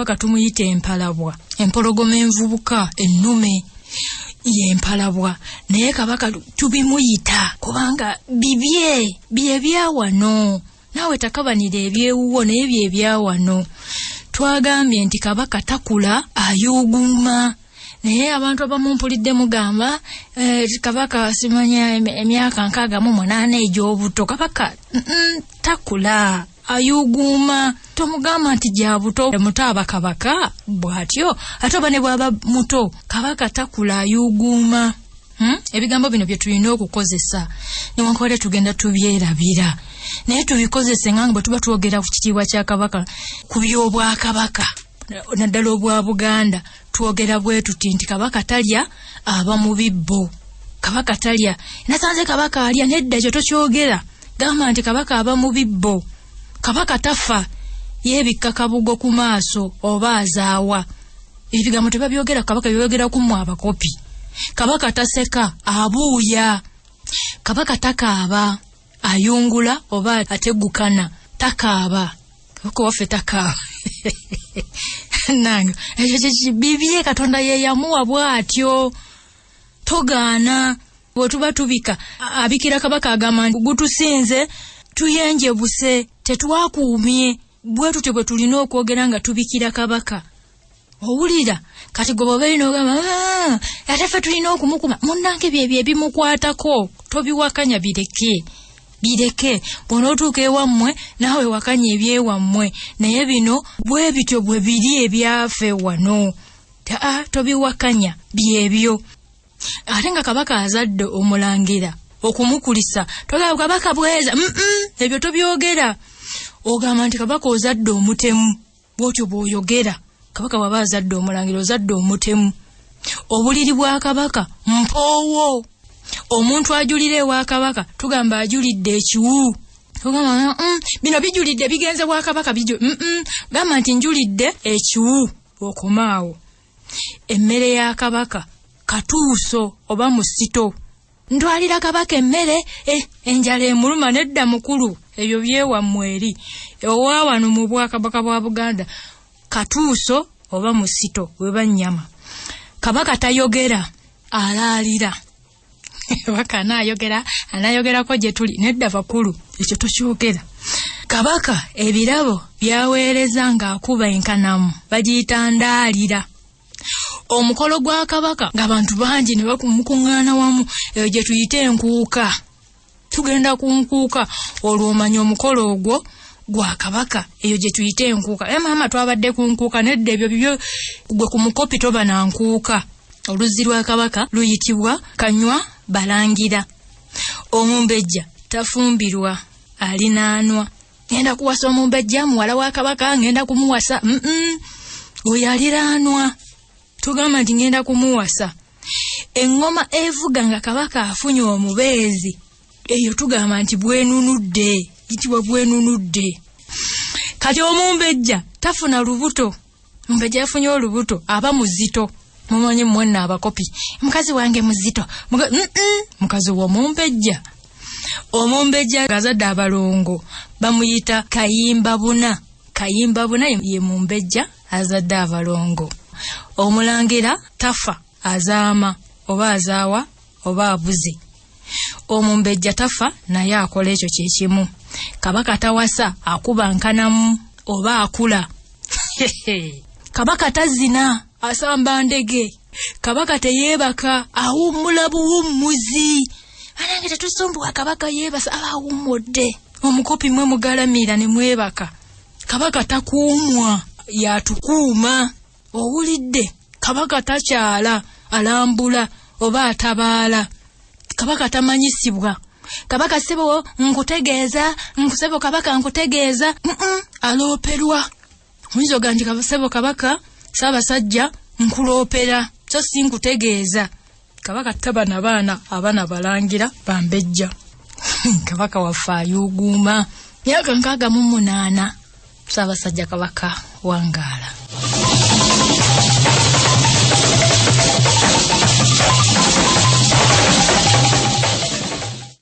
Kabaka tumuyita empalabwa, empologoma envubuka ennume yempalabwa, naye Kabaka tubimuyita kubanga bibye, byebyawano. Naawe takabanira ebyewuwo, naye byebyawano. Twagambye nti Kabaka takula, ayuuguuma. Naye abantu abamu mpulidde mugamba Kabaka simanya emyaka 68 egy'obuto. Kabaka takula, ayuuguuma. Tomugamba nti gya buto, muto aba Kabaka bw'atyo, ate oba ne bw'aba muto, Kabaka takula, ayuuguuma. Ebigambo bino bye tulina okukozesa, newankubadde tugenda tubyerabira, naye tubikozese nga bwe tuba twogera ku kitiibwa kya Kabaka, ku by'obwakabaka, naddala obwa Buganda. Twogera bwe tuti nti Kabaka talya, aba mu bibbo. Kabaka talya, nasanze Kabaka alya, nedda, ekyo tokyogera. Gamba nti Kabaka aba mu bibbo. Kabaka tafa, yeebikka kabugo ku maaso oba azaawa. Ebigambo tebabyogera Kabaka, byogera ku mmwe abakopi. Kabaka taseka, abuuya. Kabaka takaaba, ayungula oba ategukana. Takaaba, Kabaka waffe takaaba. Nange ekyo bibye, Katonda ye yamuwa bw'atyo, togaana. Bwe tuba tubika, abikira Kabaka agamba nti gutusinze, tuyenjebuse, tetwakuumye. Bwe tutyo bwe tulina okwogera nga tubikira Kabaka. Owulira kati gwe bw'oba erina ogamba, "Ah, ate ffe tulina okumukuma." Munnange, byebyo ebimukwatako tobiwakanya, bireke, bireke. Bw'onootuuka ewammwe naawe wakanya ebyewammwe, naye bino bwe bityo bwe biri ebyaffe wano. Aa, tobiwakanya, byebyo. Ate nga Kabaka azadde omulangira, okumukulisa togamba Kabaka bweza, ebyo tobyogera. Ogamba nti Kabaka ozadde omutemu, bwotyo bw'oyogera. Kabaka bw'aba azadde omulangira, ozadde omutemu. Obuliri bwa Kabaka mpoowo. Omuntu ajulira ewa Kabaka tugamba ajulidde ekiwu. Tugamba, bino bijulidde, bigenze bwa Kabaka. Gamba nti njulidde ekiwu, okomaawo. Emmere ya Kabaka katuuso oba musito. Ntwalira Kabaka emmere, enjala emuluma. Nedda mukulu, ebyo byewammwe eri. Owa wano mu bwakabaka bwa Buganda katuuso oba musito weba nnyama. Kabaka tayogera, alaalira. Kabaka anaayogera, anaayogerako gye tuli? Nedda bakulu, ekyo tokyogera. Kabaka ebirabo byaweereza ng'akuba enkanamu bagiyita ndaalira. Omukolo gwa Kabaka ng'abantu bangi ne bamukuŋŋaana wamu, eyo gye tuyita enkuuka. Tugenda ku nkuuka, olwo omanya omukolo ogwo gwa Kabaka. Eyo gye tuyita enkuuka. E maama, twabadde ku nkuuka. Nedda, ebyo bibyo gwe ku mukopi, toba na nkuuka. Oluzzi lwa Kabaka luyitibwa Kanywa Balangira. Omumbejja tafumbirwa, alinaanwa. Ngenda kuwasa omumbejja muwala wa Kabaka, ngenda kumuwasa. Oyo aliraanwa, tugamba nti ngenda kumuwasa. Eŋŋoma evuga nga Kabaka afunye omubeezi, eyo tugamba nti bwenunudde, yitibwa bwenunudde. Kati omumbejja tafuna lubuto. Omumbejja yafunye olubuto aba muzito. Mumanyi mwenna abakopi, mukazi wange muzito. Mukazi w'omumbejja. Omumbejja azadde abalongo bamuyita kayimba buna. Kayimba buna ye mumbejja azadde abalongo. Omulangira tafa, azaama oba azaawa oba abuze. Omumbejja tafa, naye akola ekyo kyekimu. Kabaka tawasa, akuba nkanamu oba akula. Kabaka tazina, asamba ndege. Kabaka teyeebaka, awummula buwummuzi. Banange, tetusumbuwa Kabaka yeebasa, aba awummudde. Omukopi mwe mugalamira ne mwebaka. Kabaka takuumwa, yatukuuma. Owulidde? Kabaka takyala, alambula oba atabaala. Kabaka tamanyisibwa. Kabaka sebo nkutegeeza, nkusebo Kabaka nkutegeeza. Alooperwa. Oyinza ogamba nti sebo Kabaka Ssaabasajja nkuloopera, so si nkutegeeza. Kabaka taba na baana, abaana balangira bambejja. Kabaka waffe ayuuguuma, myaka 68. Ssaabasajja Kabaka, wangaala.